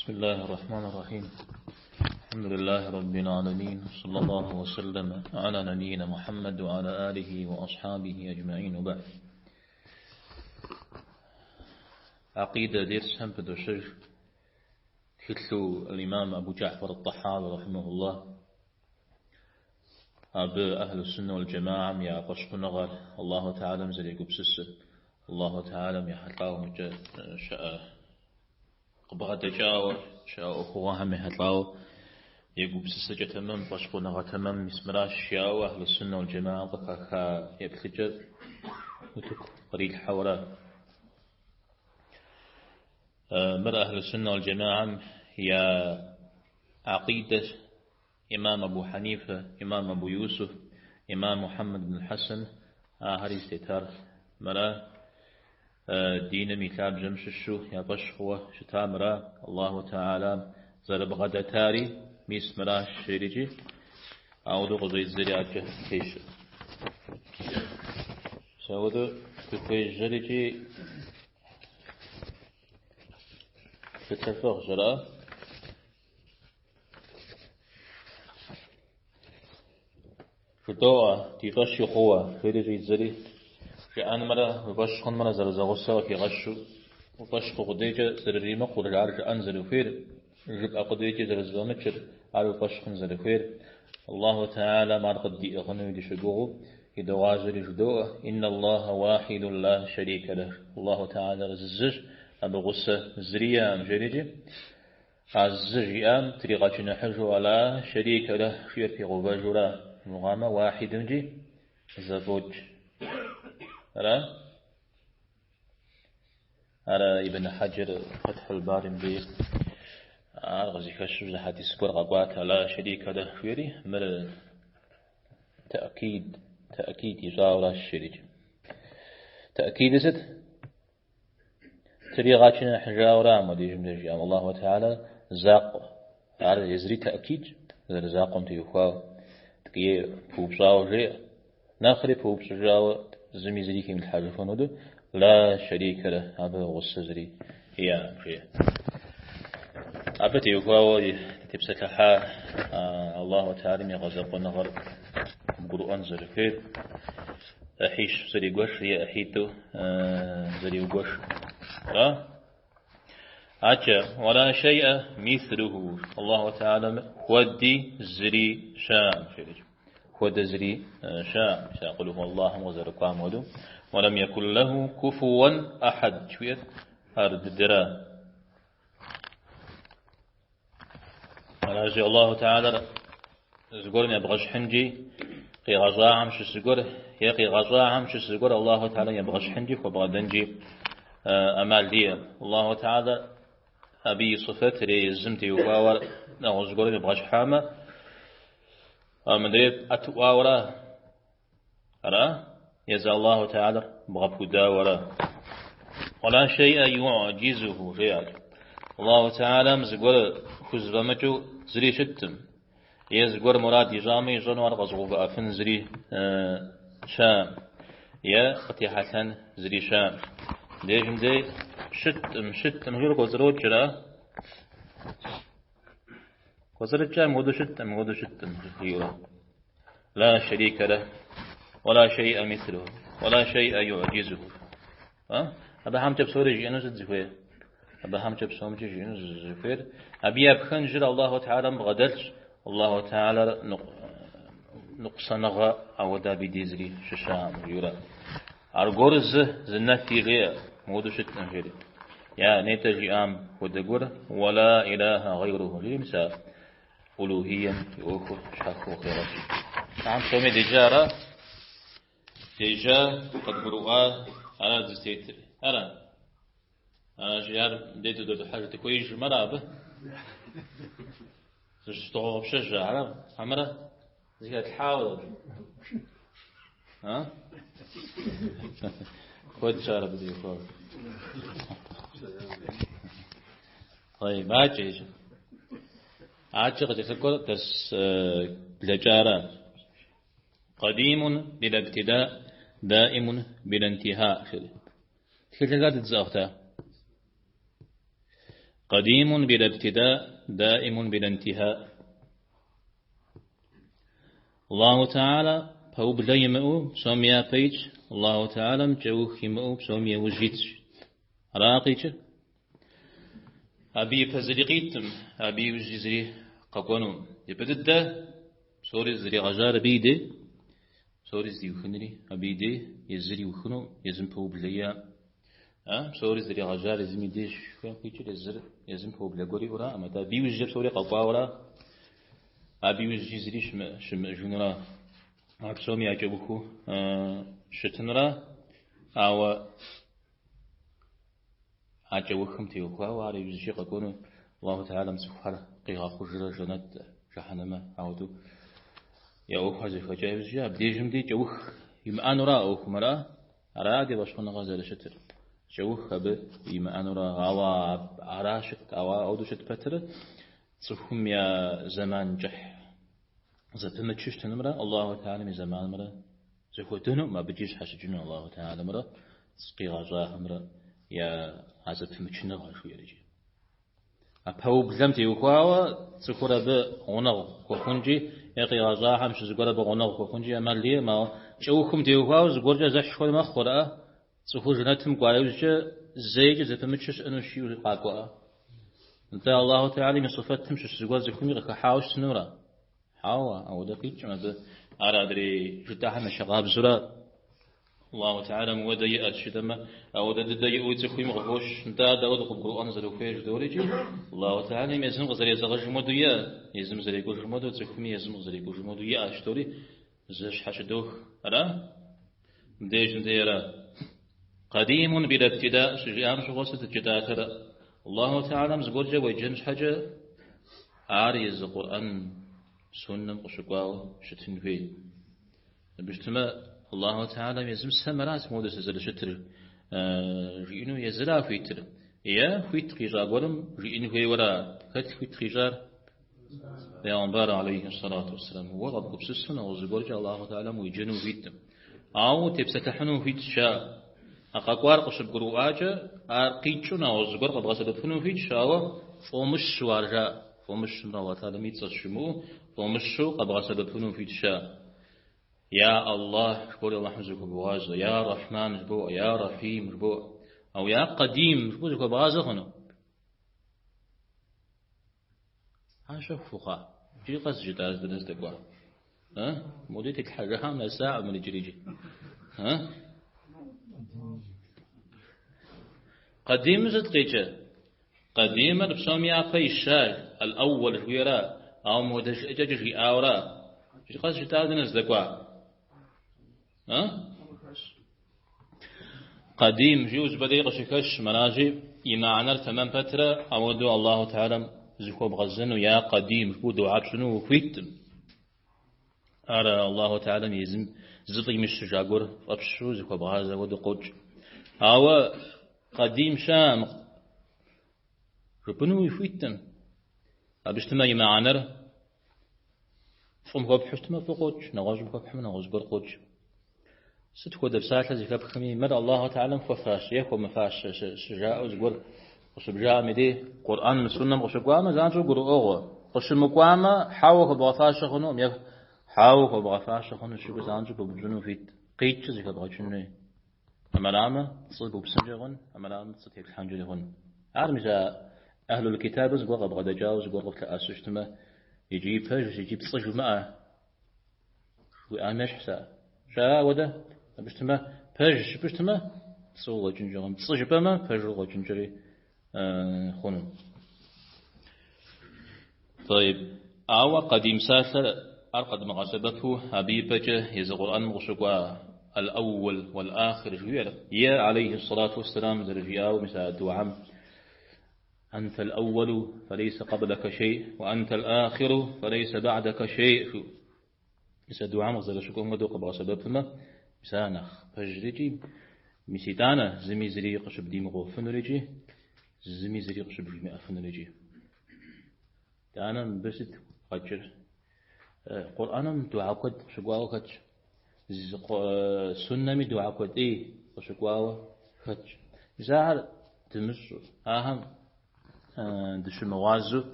بسم الله الرحمن الرحيم الحمد لله رب العالمين صلى الله وسلم على نبينا محمد وعلى آله وأصحابه أجمعين وبعد عقيدة درسهم بدوشج تخلو الإمام أبو جعفر الطحاوي رحمه الله Абы Ахьлу Суннэ уал Джэмаам я фӏэщхъуныгъэр Аллаху Тэхьэлам зэрегупсысыр, Аллаху Тэхьэлам ехьэлӏауэ мыкӏэ щыӏэ къыбгъэдэкӏауэ щыӏэ ӏуэхугъуэхэм ехьэлӏауэ егупсысэкӏэ тэмэм, фӏэщхъуныгъэ тэмэм мис мыращ жиӏауэ Ахьлу Суннэ уал Джэмаам къыхаха еплъыкӏэр утыку кърилъхьэурэ. Мыр Ахьлу Суннэ уал Джэмаам я акъидэщ. Имам Абу Хьэнифэ, имам Абу Юсуф, имам Мухьэммэд бн Хьэсэн ахэри зытетар мыра, диным и лъабжьэм щыщу я фӏэщ хъууэ щыта мыра, Аллаху Тэхьэлам зэрыбгъэдэтари мис мыращ жерикӏи, ауэдэу къыщӏедзэри адэкӏэ пещэ. Мис ауэдэу дыхуежьэрикӏи тхылъыр фӏыгъщ, ара? Жыдоӏэ, ди фӏэщи хъууэ, жери щӏидзэри, жыӏэнымрэ уи фӏэщ хъунымрэ зэрызэгъусэр къыхигъэщу, уи фӏэщ хъу къудейкӏэ зэрыримыкъур, ар жыӏэн зэрыхуейр, жыпӏэ къудейкӏэ зэрызэфӏэмыкӏыр, ар уи фӏэщ хъун зэрыхуейр, Аллаху Тэхьэлам ар къыддиӏыгъынуи дыщыгугъыу идогъажьэри жыдоӏэ, Инна Аллаха уахидун ла шэрикэ лэх, Аллаху Тэхьэлэр зыщ, абы гъусэ зыри иӏэкъым, жерикӏи. А зы жиӏам тригъэчыныхьыжу ла шэрикэ лэх жиӏэр пигъэувэжурэ, мыхъуамэ уахьидымкӏи зэфӏокӏ. Ара? Ар Ибн Хьэджэр Фэтхьул Барим дей ар къызыхэщу зы хьэдис гуэр къэкӏуат, ла шэрикэ лэх жиӏэри, мыр тэӏкид, тэӏкид ищӏауэращ жерикӏ. Тэӏкидыр сыт? Тригъэчыныхьыжауэра мыбдежым деж жиӏам Аллаху Тэхьэлэр закъуэ. Ар езыри тэӏкидщ, зэрызакъуэм теухуауэ. Ткӏий пыупщӏауэ жеӏэ. Нэхъри пыупщӏыжауэ зыми зыри химылъхьэжыфын хуэдэу, ла шэрикэ лэх, абы гъусэ зыри иӏэкъым, жеӏэ. Абы теухуауэ тепсэлъыхьа Аллаху Тэхьэлэм и гъэзэкъуэныгъэр гурыӏуэн зэрыхуейр. ӏыхьищ зэригуэшыр е ӏыхьитӏу зэриугуэшыр. Ара? Акӏэ, уэла шэйӏэ мислуху, Аллаху Тэхьэлэм хуэди зыри щыӏэкъым, жерикӏ. Хуэдэ зыри щыӏэкъым, мис а къул ху Аллахым къызэрыкӏуам хуэдэу. Уэлэм екун лэху куфуэн ахьэд, жиӏэр ар дыдэра. Аращи, Аллаху Тэхьэлэр зыгуэрым ебгъэщхьынкӏи, къигъэщӏахэм щыщ зыгуэр е къигъэщӏахэм щыщ зыгуэр Аллаху Тэхьэлэм ебгъэщхьынкӏи, хуэбгъэдэнкӏи ӏэмал иӏэкъым. Аллаху Тэхьэлэр абы и сыфэтыр е езым теухуауэ нэгъуэщӏ зыгуэрым ебгъэщхьамэ, мыдрейр пӏэтыӏуауэра? Ара? Езы Аллаху Тэхьэлэр бгъэпудауэра? Уэла шэйӏэ юӏджизуху, жеӏэ. Аллаху Тэхьэлэм зыгуэр хузэфӏэмыкӏыу зыри щыткъым. Е зыгуэр мурад ищӏамэ, ищӏэну ар къэзыгъэувыӏэфын зыри щыӏэкъым. Е къытехьэлъэн зыри щыӏэкъым. Дежым дей щыткъым, щыткъым жиӏэу кӏуэцӏрокӏ, ара? Кӏуэцӏрыкӏэ мыуэду щыткъым, мыуэду щыткъым, жиӏэурэ. Ла шэрикэ лэх, уэла шэйӏэ мислуху, уэла шэйӏэ юӏджизуху. Абыхэмкӏэ псори жиӏэну сыт зыхуейр? Абыхэмкӏэ псомкӏи жиӏэну зыхуейр. Абы я пхэнжыр Аллаху Тэхьэлэм бгъэдэлъщ. Аллаху Тэхьэлэр ныкъусаныгъэ ауэдэ абы дей зыри щыщыӏэкъым, жиӏэурэ. Аргуэру зы нэфи жеӏэ, мыуэду щыткъым, жери. Я нетӏэ жиӏам хуэдэ гуэр, уэла илаха гъэйруху, жери мис а улухием и ӏуэхур щхьэхуэу къыхегъэщ. Ахьэм псоми деджа ара? Деджа, къыдгурыӏуа, ара дызытетыр? Ара? Аращи, ар дэ дыдотӏыхьэж дыхуеижым, ара абы? Зыщыдгъэгъупщэж, ара? Хьэмэрэ зыхэтлъхьауэ? А? Куэдщ ар абы теухуауэ. طيب, адэкӏэ иджы. Адэкӏэ къыкӏэлъыкӏуэр дэрс блэкӏара. Къадимун била ибтида, даимун била интиха. Тхылъыр хэт зыӏыгъта? Къэдимун била ибтида, даимун била интиха. Аллаху Теала пэублэ имыӏэу псом япэ итщ, Аллаху Теалэм кӏэух имыӏэу псом яужь итщ. Ара къикӏыр? Абы ипэ зыри къиткъым, абы иужьи зыри къэкӏуэнукъым. Япэ дыдэ псори зригъэжьар абы и дей, псори здиухынри абы и дей, езыр иухыну, езым пэублэ иӏэ. А псори зригъэжьар езым и деж къикӏыр езыр езым пэублэ гуэр иӏэураӏым, атӏэ абы иужькӏэ псори къэкӏуауэра, абы иужькӏи зыри щымыӏэжынура, а псоми я кӏэухыу щытынура, ауэ а кӏэухым теухуауэ ар иужькӏи къэкӏуэну Аллаху Теалэм цӏыхухэр къигъэхъужрэ жэнэт, жыхьэнэмэ ауэдэу я ӏуэхухэр зэхэкӏа иужькӏэ абдежым дей кӏэух имыӏэнура ӏуэхум, ара? Ара ди фӏэщхъуныгъэр зэрыщытыр? Кӏэух абы имыӏэнура? Ауэ ара щыт, ауэ ауэдэу щыт пэтрэ цӏыхум я зэман кӏыхь зэпымычу щытынымрэ Аллаху Теалэм и зэманымрэ зэхуэдэнукъым, абыкӏи щхьэщыкӏыну Аллаху Теалэмрэ къигъэщӏахэмрэ я а зэпымычыныгъэ жиӏэр иджы. А пэублэм теухуауэ цӏыхур абы гъунэгъу хуэхъункӏи е къигъэщӏахэм щыщ зыгуэр абы гъунэгъу хуэхъункӏи ӏэмал иӏэкъым, ауэ кӏэухым теухуауэ зыгуэркӏэ зэщхь хуэдэ мэхъу, ара? Цӏыхур жэнэтым кӏуа иужькӏэ зэикӏи зэпымычу щыӏэнущ жиӏэу къакӏуэӏэ. Нтӏэ Аллаху Теалэм и сыфэтым щыщ зыгуэр цӏыхуми къыхыхьауэ щытынура? Хьэуэ, ауэдэ къикӏым абы ар адрей жытӏахэм ещхьыркъабзэура. Аллаху Теалэм уэдэ иӏэщ жытӏэмэ, ауэдэ дыдэ иӏэу цӏыхуми къыхощ. Нтӏэ ар дауэ къыбгурыӏуэн зэрыхуейр жыдоӏэр икӏи Аллаху Теалэм езым къызэрезэгъыжым хуэдэу иӏэ, езым зэрекӏужым хуэдэу цӏыхуми езым къызэрекӏужым хуэдэу иӏэщ жыдоӏэри зэщхьэщыдох. Ара? Мыбдежым дей ара? Къэдимун била ибтида щыжиӏам щыгъуэ сыт жытӏатэр? Аллаху Теалэм зыгуэркӏэ уеджэн щхьэкӏэ ар езы Къурӏэн суннэм къыщыкӏуауэ щытын хуей. Абы щытмэ, Аллаху Теалэм езым сэ мыращ модэ сызэрыщытыр жиӏэну езыра хуитыр? Е хуит къищӏа гуэрым жиӏэн хуейуэра? Хэт хуит къищӏар? Пейгъэмбар алейхи сэлату уэсселам. Уэ къэбгупсысу нэгъуэщӏ зыгуэркӏэ Аллаху Теалэм уеджэну ухуиткъым. Ауэ утепсэлъыхьыну ухуитщ ар. А къэкӏуар къыщыбгурыӏуакӏэ, ар къикӏыу нэгъуэщӏ зыгуэр къэбгъэсэбэпыну ухуитщ, ауэ фӏомыщу ар жаӏэ. Фӏомыщу мыр Аллаху Теалэм и цӏэщ жумыӏэу, фӏомыщу къэбгъэсэбэпыну ухуитщ ар. Я Аллах, жыбоӏэри Аллахьым зыхуэбогъазэ, Я Рахьман жыбоӏэ, Я Рахьим жыбоӏэ. Ауэ Я Къэдим жыпӏэу зыхуэбгъазэ хъуну? Ар щэху хъуа? Иджыри къэс жытӏар дэнэ здэкӏуа? А? Модей тетлъхьэжам нэсакъым мыр иджыри иджы. А? Къэдимыр сыт къикӏыр? Къэдимыр псом япэ ища, аль-аууэл жыхуиӏэра, ауэ модэ жыӏэкӏэкӏэ жиӏауэра? Иджыри къэс жытӏар дэнэ здэкӏуа? А? Къэдим жиӏэу зыщӏыпӏэ дей къыщыхэщым, аращи, и мыхьэнэр тэмэм пэтрэ, ауэдэу Аллаху Теалэм зыхуэбгъэзэну, я Къэдим жыпӏэу дугьэ пщӏыну ухуиткъым. Ар Аллаху Теалэм езым зыфӏимыщыжа гуэр фӏэпщу зыхуэбгъазэ хуэдэу къокӏ. Ауэ Къэдим щыӏэм жыпӏэну ухуиткъым. Абы щытмэ и мыхьэнэр фӏым хуэпхьу щытмэ фӏы къокӏ, нэгъуэщӏым хуэпхьмэ нэгъуэщӏ гуэр къокӏ. Сыт хуэдэ псалъэ зэхэпхми, мыр Аллаху Теалэм хуэфащэ е хуэмыфащэ щыжаӏэу зыгуэр къыщыбжаӏэм и дей, Къурӏэным, суннэм къыщыкӏуамэ, занщӏэу гурыӏуэгъуэ. Къыщымыкӏуамэ, хьэуэ хуэбгъэфащэ хъунукъым е хьэуэ хуэбгъэфащэ хъунущ жыпӏэу занщӏэу пыбупщӏыну ухуит. Къикӏыр зэхэбгъэкӏын хуей. Амырамэ, пцӏы бупсынкӏэ хъун, амырамэ, пцӏы теплъхьэнкӏэ хъун. Ар мис а Ахьлул Китабыр зыгуэр къэбгъэдэкӏауэ зыгуэр къыплъэӏэсу щытмэ, икӏи пэжщ, икӏи пцӏы жумыӏэ. Жыхуиӏам ещхьщ ар. Щыӏэ ауэдэ? Абы щытмэ, пэжщ жыпӏэу щытмэ, пцӏы укъуэкӏынкӏэ хъун. Пцӏы жыпӏэмэ, пэжу укъуэкӏынкӏэри хъуну. Тӏэйб. Ауэ къэдим псалъэр ар къэдмыгъэсэбэпу абы и пӏэкӏэ езы Къурӏэным къыщыкӏуа аль-аууэл уаль-ахир жыхуиӏэр, е алейхи ссалату уэсселам зэрыжиӏауэ мис а дугьэм Анта аль-аууэлу фэлейсэ къэблэкэ шей, уэ анта аль-ахиру фэлейсэ ба'дэкэ шей жиӏэу. Мис а дугьэм къызэрыщыкӏуэм хуэдэу къэбгъэсэбэпымэ, мис ар нэхъ пэжыр икӏи, мис итӏанэ зыми зыри къыщыбдимыгъуэфынур икӏи, зыми зыри къыщыбжимыӏэфынур икӏи. Итӏанэ мыбы сыт къэкӏыр? Къурӏэным дугьэ куэд къыщыкӏуауэ хэтщ. Суннэми дугьэ куэд ӏей къыщыкӏуауэ хэтщ. Мис ахэр дымыщӏу, ахэм. дыщымыгъуазэу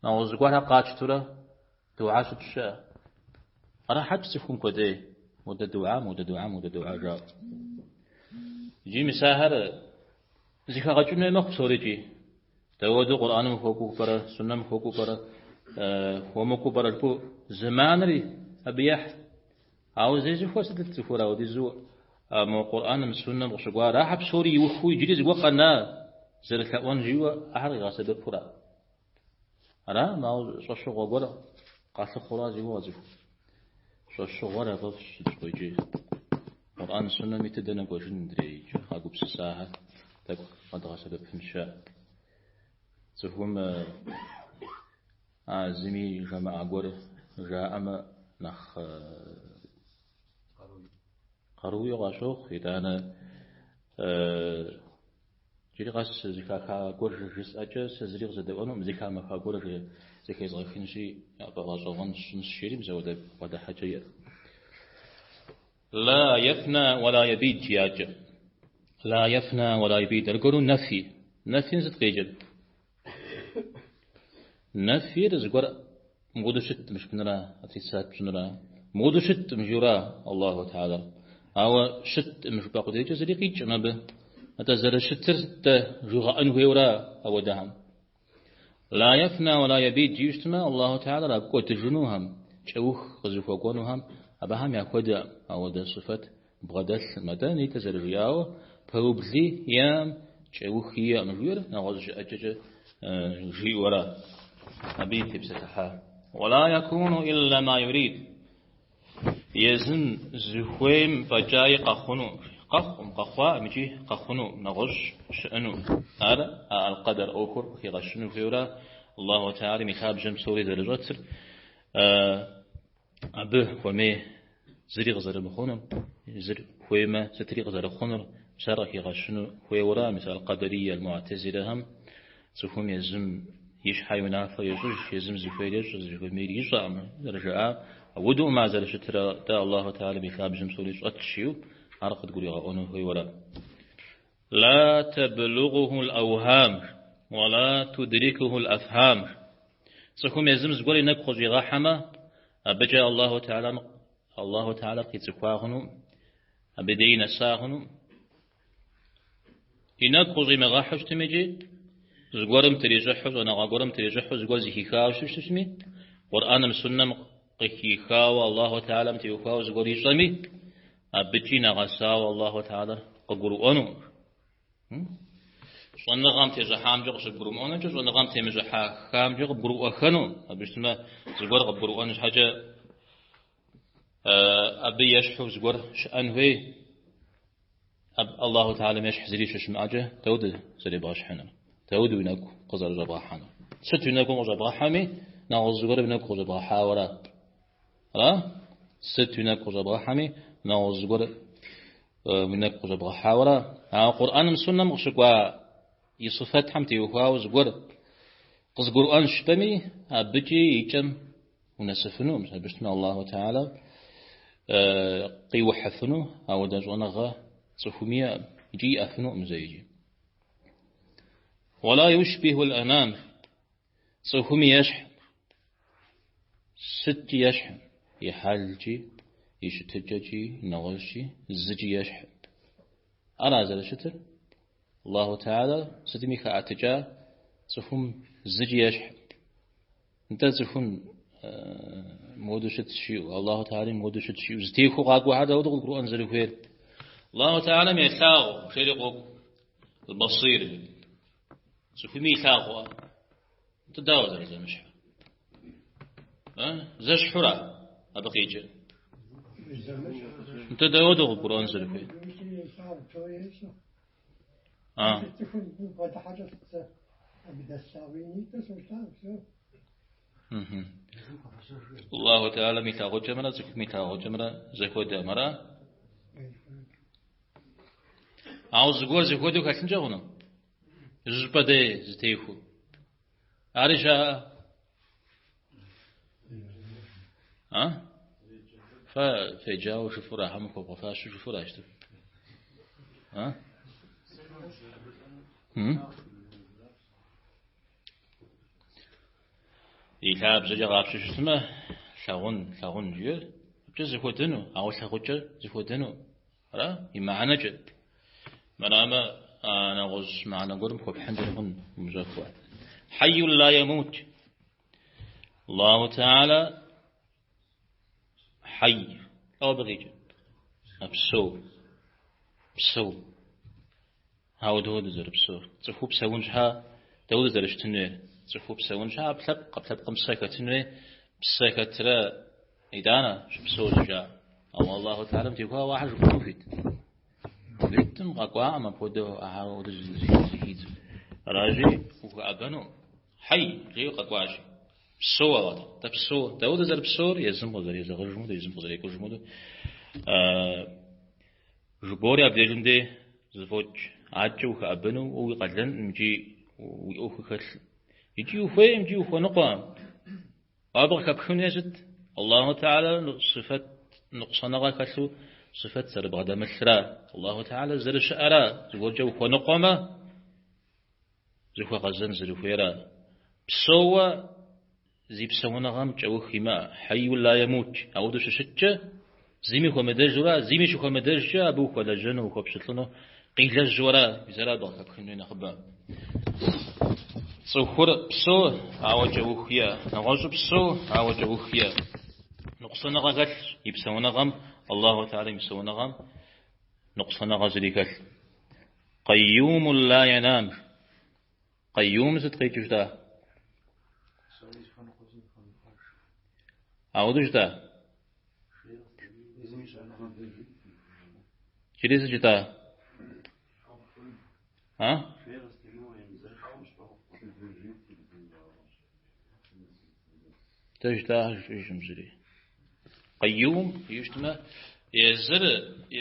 нэгъуэщӏ зыгуэрхэр къатщтурэ дугьэ щытщӏ щыӏэ. Кърахьэкӏ цӏыхум куэдей, модэ дугьэ, модэ дугьэ, модэ дугьэ жаӏэу. Иджы мис ахэр зэхэгъэкӏын хуей мэхъу псорикӏи. Дауэдэу Къурӏэным хуэкӏуэу пӏэрэ, суннэм хуэкӏуэу пӏэрэ, хуэмыкӏуэу пӏэрэ жыпӏэу зэманри абы ехь. Ауэ зезыхуэр сытыт цӏыхур ауэдизу мо Къурӏэным, суннэм къыщыкӏуар? Ахэр псори иухыу иджыри зыгуэр къэна зэрылъэӏуэн жиӏэу ахэр къигъэсэбэпура? Аракъым, ауэ щӏэщыгъуэ гуэр къалъыхъура зи гугъэ цӏыху. Щӏэщыгъуэр яфӏэфӏщ сыт щыгъуи икӏи. Къурӏэн суннэм итыр дэнэ кӏуэжын мыдрей иджы къагупсысахэр тӏэкӏу къэдгъэсэбэпын щыӏэ. Цӏыхум а зыми жамыӏа гуэр жаӏэмэ нэхъ къарууи къащохъу, итӏанэ Иджыри къэс зэхаха гуэр жысӏэкӏэ сэ зыри къызэдэӏуэнукъым, зэхамыха гуэр зэхезгъэхынщи, яфӏэгъэщӏэгъуэн сщӏынщ, жери мис ауэдэ бгъэдыхьэкӏэ иӏэр. Ла ефна уэла ебид жиӏакӏэ. Ла ефна уэла ебид. Аргуэру нэфи. Нэфим сыт къикӏыр? Нэфир зыгуэр мыуэду щыткъым жыпӏэнра, отрицать пщӏынра? Мыуэду щыткъым жиӏэура Аллаху Теала. Ауэ щыткъым жыпӏэ къудейкӏэ зыри къикӏкъым абы. Атӏэ зэрыщытыр дэ жыгъэӏэн хуейуэра ауэдэхэм? Ла ефна уэ ла ебид жиӏэу щытмэ, Аллаху Теалэр а кӏуэдыжынухэм, кӏэух къызыхуэкӏуэнухэм абыхэм яхуэдэ ауэдэ сыфэт бгъэдэлъым. Атӏэ нитӏэ зэрыжиӏауэ, пэубли иӏэм, кӏэухи иӏэм жиӏэр нэгъуэщӏ жыӏэкӏэкӏэ жиӏэу ара. Абы и тепсэлъыхьа. Уэла якуну илла ма юрид. Езым зыхуейм фӏэкӏаи къэхъуну. Къэхъум, къэхъуаӏым икӏи къэхъуну, нэгъуэщӏ щыӏэну. Ар а аль-къэдэр ӏуэхур къыхигъэщыну хуейуэра Аллаху Теалэм и лъабжьэм псори зэрыщӏэтыр. Абы хуэмей зыри къызэрымыхъунур, езыр хуеймэ, сытри къызэрыхъунур, мис ар къыхигъэщыну хуейуэра, мис аль-Къэдэрие, аль-Муӏтэзилэхэм цӏыхум езым и щхьэ и унафэ ещӏыж, езым зыхуейр ещӏэ, зыхуэмейр ищӏэкъым, зэрыжаӏа. Ауэдэукъым ар зэрыщытыр, атӏэ Аллаху Теалэм и лъабжьэм псори щӏэтщ, жиӏэу ар къыдгуригъэӏуэну хуейуэра. Ла тэблугъуху л-аухам, уэ ла тудрикуху л-афхам. Цӏыхум езым зыгуэр и нэгу къыщӏигъэхьэмэ, абыкӏэ Аллаху Теалэм, Аллаху Теалэр къицӏыхуа хъуну, абы дей нэса хъуну. И нэгу къыщӏимыгъэхьэу щытми икӏи, зыгуэрым трищӏыхьу, щӏэныгъэ гуэрым трищӏыхьу, зыгуэр зэхихауэ щытми, Къурӏэным, суннэм къыхихауэ Аллаху Теалэм теухуауэ зыгуэр ищӏэми, Абыкӏи нэгъэсауэ Аллаху Теалэр къыгурыӏуэну. Щӏэныгъэм тещӏыхьамкӏэ къыщыбгурымыӏуэнукӏэ, щӏэныгъэм темыщӏыхьахамкӏэ къыбгурыӏуэхэну. Абы щытмэ, зыгуэр къыбгурыӏуэн щхьэкӏэ абы ещхьу зыгуэр щыӏэн хуей. Аллаху Теалэм ещхь зыри щыщымыӏэкӏэ, дауэдэ зэребгъэщхьынур? Дауэдэ уи нэгу къызэрыщӏэбгъэхьэнур? Сыт уи нэгум къыщӏэбгъэхьэми, нэгъуэщӏ зыгуэр уи нэгу къыщӏэбгъэхьауэра? Ара? Сыт уи нэгу къыщӏэбгъэхьэми, нэгъуэщӏ зыгуэр уи нэгу къыщӏэбгъэхьауэра? Ауэ Къурӏэным суннэм къыщыкӏуа и сыфэтхэм теухуауэ зыгуэр къызгурыӏуэнщ жыпӏэми, абыкӏи и кӏэм унэсыфынукъым. Абы щытмэ Аллаху Теала къиухьыфыну ауэдэ щӏэныгъэ цӏыхум иӏэкъым икӏи иӏэфынукъым зэикӏи. Уэла юшбихул анам. Цӏыхуми ещхь, сыткӏи ещхь, и хьэлкӏи, и щытыкӏэкӏи, нэгъуэщӏкӏи, зыкӏи ещхь. Ара зэрыщытыр? Аллаху Теала сытми хэӏэтыкӏа цӏыхум зыкӏи ещхь. Нтӏэ цӏыхум мыуэду щытщ жиӏэу, Аллаху Теалэм мыуэду щытщ жиӏэу, зытехуэу къакӏуэхэр дауэду къыдгурыӏуэн зэрыхуейр? Аллаху Теалэм елъагъу, жери къокӏуэ. Аль-Басир. Цӏыхуми илъагъуӏэ? Нтӏэ дауэ зэрызэмыщхьыр? Зэщхьура абы къикӏыр? Нтӏэ дауэду къыбгурыӏуэн зэрыхуейр? Цӏыхум бгъэдыхьэкӏэ сэ абы дэслъагъу и нитӏыр солъагъу, всё. Аллаху Теалэм и лъагъукӏэмрэ цӏыхум и лъагъукӏэмрэ зэхуэдэкъым, ара? Ауэ зыгуэр зэхуэдэу хэлъынкӏэ хъуну? Зыщӏыпӏэ дей зытехуэу. Ари щыӏэ? А? Фэ феджауэ жыфӏура, хьэмэ хуэбгъэфащэу жыфӏура щытыр? А? И лъабжьэкӏэ къапщтэу щытмэ, лъагъун, лъагъун жиӏэр абыкӏэ зэхуэдэну, ауэ лъагъукӏэр зэхуэдэну, ара? И мыхьэнэкӏэ. Мырамэ, а нэгъуэщӏ мыхьэнэ гуэрым хуэпхьынкӏэ хъун умыщӏэхуэ. Хьэйю ла ямут. Аллаху Теала хьэй. Лӏо абы къикӏыр? Псэу. Псэу. Ауэ дауэ дызэрыпсэур? Цӏыхуу псэун щхьа дауэ дызэрыщытын хуейр? Цӏыхуу псэун щхьа ӏэпкълъэпкъ, ӏэпкълъэпкъым псэ хэтын хуей, псэ хэтрэ итӏанэ щыпсэу щыжаӏэ. Ауэ Аллаху Теалэм теухуауэ ахэр жыпӏэну хуит? Хуитым къэкӏуакъым апхуэдэу ахэр апхуэдэу зэхидзу. Аращи, ухэӏэбэну хьэй жиӏэу къэкӏуащ. Псэу Аллаху. Дэ псэу. Дауэ дызэрыпсэур? Езым къызэрезэгъыжым хуэдэу, езым къызэрекӏужым хуэдэу. Жыбори абдежым дей зэфӏокӏ. Адэкӏэ ухэӏэбэну уэ уи къалэнкъым икӏи уи ӏуэху хэлъым. Икӏи ухуейкъым, икӏи ухуэныкъуэкъым. Абы къыхэпхын хуейр сыт? Аллаху Теала сыфэт ныкъусаныгъэ хэлъу сыфэт зэрыбгъэдэмылъра, Аллаху Теала зэрыщыӏэра, зыгуэркӏэ ухуэныкъуэмэ, зыхуэгъэзэн зэрыхуейра. Псэууэ зи псэуныгъэм кӏэух имыӏэ, хьэйю ла ямут, ауэдэу щыщыткӏэ, зыми хуэмыдэжура, зыми щыхуэмыдэжкӏэ абы ухуэлэжьэну, ухуэпщылӏыну къилэжьуэра, мис ара абы къыхэпхын хуей нэхъыбэ. Цӏыхур псэу, ауэ кӏэух иӏэ, нэгъуэщӏу псэу, ауэ кӏэух иӏэ. Ныкъусаныгъэ хэлъщ и псэуныгъэм, Аллаху Теалэм и псэуныгъэм ныкъусаныгъэ зыри хэлъ. Къэйюму ла янам. Къэйюм сыт къикӏыу щыта? Ауэдэу щыта? Иджыри сыт жытӏа? А? Дэ жытӏахэр жытӏэжкъым зыри. Къэйюм жиӏэу щытмэ, езыр,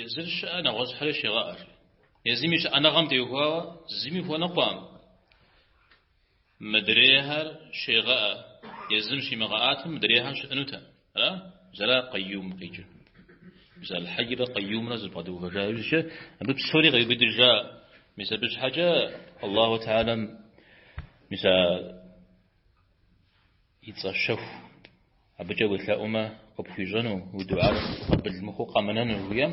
езыр щыӏэ нэгъуэщӏхэри щигъэӏэр. Езым и щыӏэныгъэм теухуауэ зыми хуэныкъуэкъым. Мыдрейхэр щегъэӏэ. Езым щимыгъэӏатэм мыдрейхэр щыӏэнутэкъым. Ара? Мис ара къэйюм къикӏыр. Мис аль-Хьэйрэ къэйюмрэ зэбгъэдэувэжа иужькӏэ абы псори къеубыдыжа. Мис абы щхьэкӏэ Аллаху Теалэм мис а и цӏэ щэху абыкӏэ уелъэӏумэ къыпхуищӏэну, уи дуӏар къабыл мыхъуу къэмынэну жиӏэм,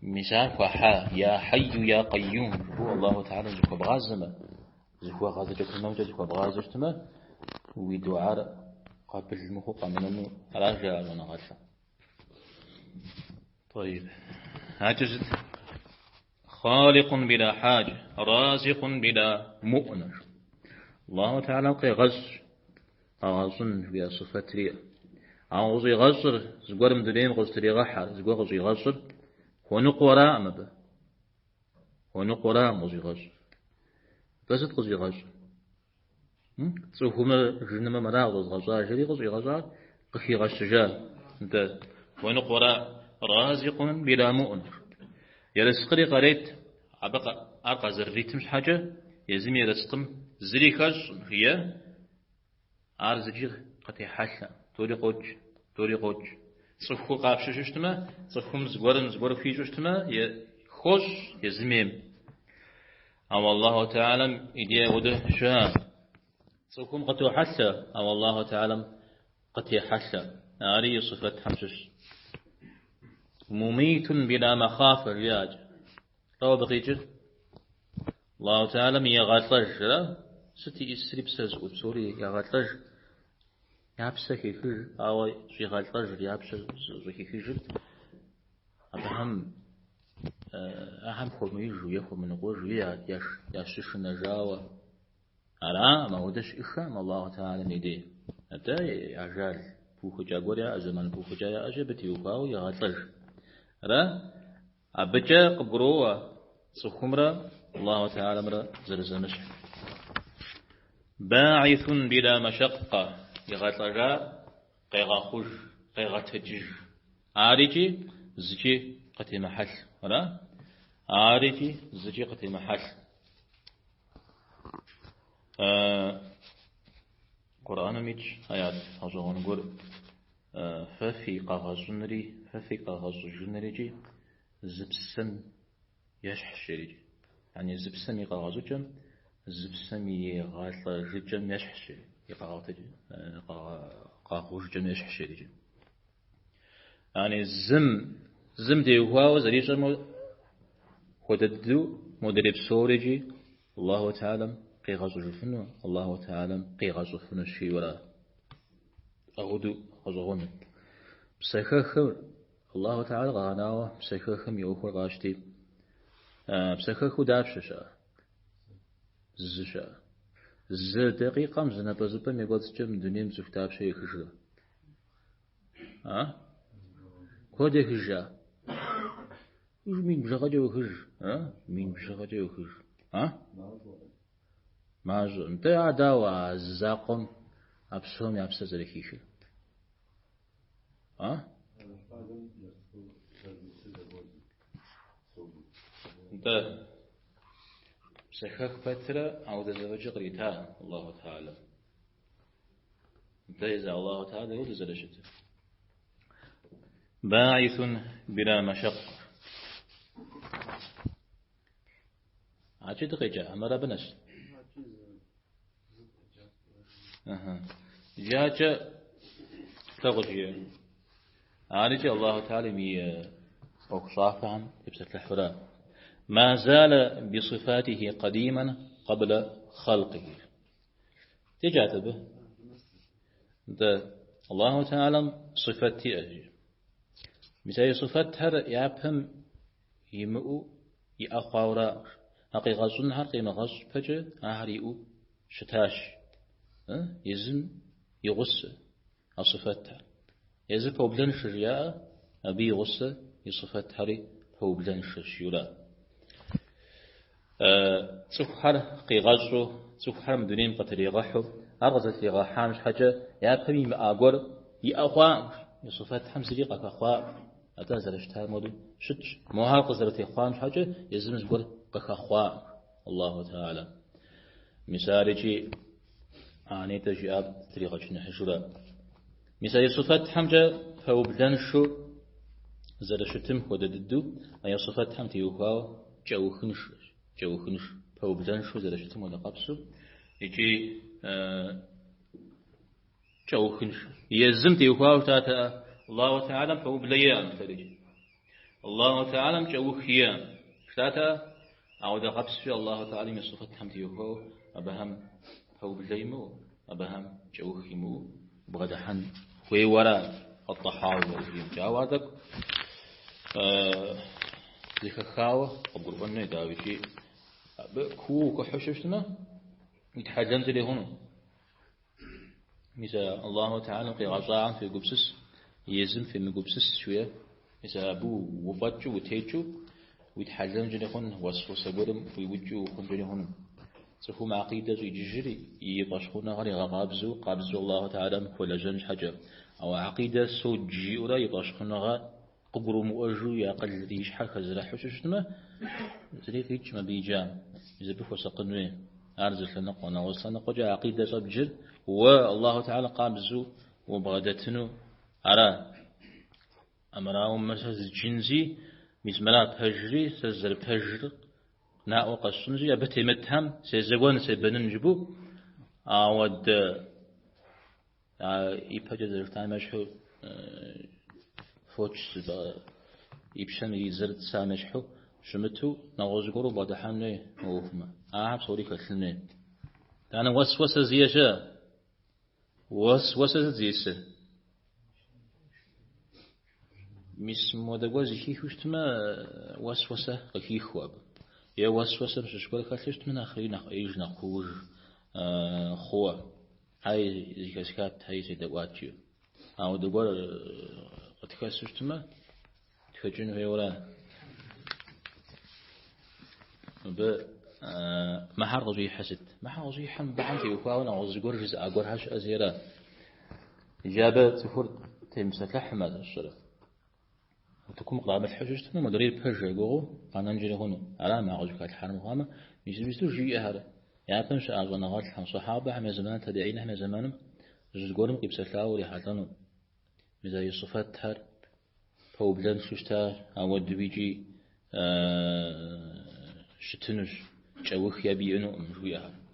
мис ар хуахьа, я хьэйю, я къэйюм, жыпӏэу Аллаху Теалэм зыхуэбгъазэмэ, зыхуэгъэзэкӏэ тэмэмкӏэ зыхуэбгъазэу щытмэ, уи дуӏар къабыл мыхъуу къэмынэну ара жаӏэ щӏэныгъэлӏым. Тӏэйиб. Адэкӏэ сыт? Хъаликъун биля хьаджэ, разикъун биля муӏнэ. Аллаху Теалэм къегъэщӏ, къэгъэщӏын жиӏэ сыфэтыр иӏэ. Ауэ къыщӏигъэщӏыр, зыгуэрым дунейм къыщӏытригъэхьэр, зыгуэр къыщӏигъэщӏыр хуэныкъуэраӏым абы. Хуэныкъуэраӏым къыщӏигъэщӏ. Атӏэ сыт къыщӏигъэщӏыр? Цӏыхумэ жынымэ мыра къыщӏэзгъэщӏа жери къыщӏигъэщӏар къыхигъэщыжа. Нтӏэ, хуэныкъуэра разикъун биля муӏн. Ерыскъыри къарет, абы ар къазэрыритым щхьэкӏэ езым ерыскъым зыри хэщӏым, е ар зыкӏи къытехьэлъэ, тӏури къокӏ, тӏури къокӏ. Цӏыхур къапщтэу щытмэ, цӏыхум зыгуэрым зыгуэр хуищӏу щытмэ, хощӏ езым ейм. Ауэ Аллаху Теалэм и дей апхуэдэ щыӏэ. Цӏыхум къытохьэлъэ, ауэ Аллаху Теалэм къытехьэлъэ. Ари и сыфэтхэм щыщ. Мумитун биля махафэ жиӏакӏэ. Лӏо абы къикӏыр? Аллаху Теалэм егъэлӏэж, ара? Сыт иӏисри псэ зыӏут псори егъэлӏэж. Я псэ хехыж, ауэ щӏигъэлӏэжыр, я псэр щӏыхихыжыр Абыхэм ахэм хуэмеижу е хуэмыныкъуэжу е ящышынэжауэ араӏым, ауэдэ щыӏыххэкъым Аллаху Теалэм и дей. Атӏэ ажал пыухыкӏа гуэр яӏэ, зэман пыухыкӏа яӏэщи, абы теухуауэ егъэлӏэж. Ара? Абыкӏэ къыбгуроӏуэ цӏыхумрэ Аллаху Теалэмрэ зэрызэмыщхь. Баӏисун биля машакъэ игъэлӏэжа къегъэхъуж, къегъэтэджыж. Ар икӏи зыкӏи къытемыхьэлъ, ара? Ар икӏи зыкӏи къытемыхьэлъ. Къурӏэным итщ аят гъэщӏэгъуэн гуэр. Фэ фи къэгъэщӏынри, фэ фи къэгъэщӏыжынри икӏи зы псэм ещхьщ жери. Яни зы псэм и къэгъэщӏыкӏэм, зы псэм и гъэлӏэжыкӏэм ещхьщ жери. и къэгъэхъужыкӏэм ещхьщ иджы. Яни зым теухуауэ зэрищӏэм хуэдэ дыдэу модрей псори икӏи Аллаху Теалэм къигъэщӏыжыфыну, Аллаху Теалэм къигъэщӏыфынущ жиӏэурэ. Ауэдэу гъэщӏэгъуэну. Псэхэхыр Аллаху Теалэ къэгъэнауэ псэхэхым и ӏуэхур къащти, псэхэхыу дапщэ щыӏэ? Зы щыӏэ. Зы дакъикъэм, зы напӏэзыпӏэм и кӏуэцӏкӏэ мы дунейм цӏыху дапщэ ехыжрэ? А? Куэд ехыжа? Уж мин бжыгъэкӏэ йохыж, а? Мин бжыгъэкӏэ йохыж. А? Мащӏэ. Нтӏэ, ар дауэ а зы закъуэм а псом я псэр зэрыхихыр? А? Нтӏэ, псэхэх пэтрэ ауэдэ зэфӏэкӏыр кърита Аллаху Теалэм. Нтӏэ, езы Аллаху Теалэ ауэдэу зэрыщытыр. Баӏисун била машакъ. Ачи дыкъеджа, хьэмэрэ абы нэс? Иджы лъэгъу жиӏэ. Арикӏи Аллаху Теалэм и ӏуэхущӏафэхэм тепсэлъыхьурэ. Ма заля бисифатихи къадиман къабла халкъихи. Деджат абы? Нтӏэ, Аллаху Теалэм сыфэт иӏэщ. Мис а и сыфэтхэр япэм имыӏэу иӏэ хъуауэра. А къигъэщӏынхэр къимыгъэщӏ пэкӏэ ахэр иӏэу щытащ. Езым и гъусэ а сыфэтхэр. Езыр пэублэншэ жиӏаӏэ, абы и гъусэ и сыфэтхэри пэублэншэщ, жиӏэура. Цӏыхухэр къигъэщӏу, цӏыхухэр мы дунейм къытригъэхьу, ар къызэтригъэхьам щхьэкӏэ япэм имыӏа гуэр иӏэ хъуакъым, и сыфэтхэм зыри къахэхъуакъым. Атӏэ зэрыщытам хуэдэу щытщ. Мохэр къызэрытехъуам щхьэкӏэ езым зыгуэр къыхэхъуакъым. Аллаху Теала. Мис ар икӏи а нетӏэ жиӏар тригъэчыныхьыжурэ. Мис а и сыфэтхэмкӏэ пэублэншэу зэрыщытым хуэдэ дыдэу, а и сыфэтхэм теухуауэ кӏэухыншэщ, кӏэухынш, пэублэншэу зэрыщытым хуэдэ къабзэу икӏи кӏэухыншэщ. Езым теухуауэ щытатэӏэ, Аллаху Теалэм пэублэ иӏэкъым жытӏэрикӏ. Аллаху Теалэм кӏэух иӏэкъым жытӏатэӏэ, ауэдэ къабзэу Аллаху Теалэм и сыфэтхэм теухуауэ абыхэм пэублэ имыӏэу, абыхэм кӏэух имыӏэу бгъэдыхьэн хуейуэра Ат-Тӏэхьауи зэрыжиӏэмкӏэ. Ауэ ар тӏэкӏу зэхэхауэ къыбгурыӏуэн хуей, дауэ икӏи абы кууэ ухыхьэу щытмэ, уитхьэлэнкӏэри хъуну. Мис а Аллаху Теалэм къигъэщӏахэм фегупсыс, езым фемыгупсыс жиӏэ. Мис абы уфӏэкӏыу, утекӏыу, уитхьэлэнкӏэри хъун, уэсуэсэ гуэрым уиукӏыу ухъункӏэри хъуну. Цӏыхум акъидэ щӏиджыжыр и фӏэщхъуныгъэр игъэкъабзэу, къабзэу Аллаху Теалэм хуэлэжьэн щхьэкӏэ. Ауэ акъидэ содж жиӏэурэ и фӏэщхъуныгъэ къыгурымыӏуэжу и акъылыр и щхьэр хэзэрыхьу щыщытмэ, зыри къикӏым абы иджам. Мис абы хуэсакъын хуей. Ар зы лъэныкъуэ. Нэгъуэщӏ лъэныкъуэкӏэ акъидэ щӏэбджыр уэ Аллаху Теалэ къабзэу убгъэдэтыну ара. Амырауэ мыр сэ зджынзи, мис мыра пэжри, сэ зэрыпэжыр наӏуэ къэсщӏынщи, абы темытхэм сезэуэн, себэнын жыпӏэу, ауэдэ ипэкӏэ зэрыжытам ещхьу фоч и пщэм иридзэр цам ещхьу щымыту нэгъуэщӏ гуэру бгъэдыхьэн хуей мы ӏуэхумэ. Ахэр псори хэлъын хуей. Итӏанэ уэсуэсэ зиӏэ щыӏэ. Уэсуэсэ сыт зиӏысыр? Мис модэ гуэр зэхихыу щытмэ, уэсуэсэ къыхихыу абы. Е уэсуэсэм щыщ гуэр хэлъу щытмэ, нэхъри нэхъ ӏеиж, нэхъ кууж хъууэ. Хьэи зэхэсхат, хьэи седэӏуат жиӏэу. Ауэдэ гуэр къытхэсу щытмэ, тхэкӏын хуейуэра. Мыбы мыхьэр къыщӏихьэ сыт? Мыхьэр къыщӏихьэм мыбыхэм теухуауэ нэгъуэщӏ зыгуэр жызыӏа гуэрхэр щыӏэ зера. Иджы абы цӏыхур темыпсэлъыхьмэ, зыщӏэрэ. Утыкум кърамылъхьэу щытмэ, модрейр пэж я гугъэу къэнэнкӏэри хъуну. Ара мыр къыщӏыхалъхьар мыхъуамэ, мис мисту жиӏэхэр. Япэм щыӏа щӏэныгъэлӏхэм, сахьабэхэм я зэманым, табиӏинхэм я зэманым зыгуэрым къипсэлъауэ урихьэлӏэну. Мис а и сыфэтхэр пэублэншэу щыта, ауэдэу икӏи щытынущ, кӏэух абы иӏэнукъым жыхуиӏэхэр.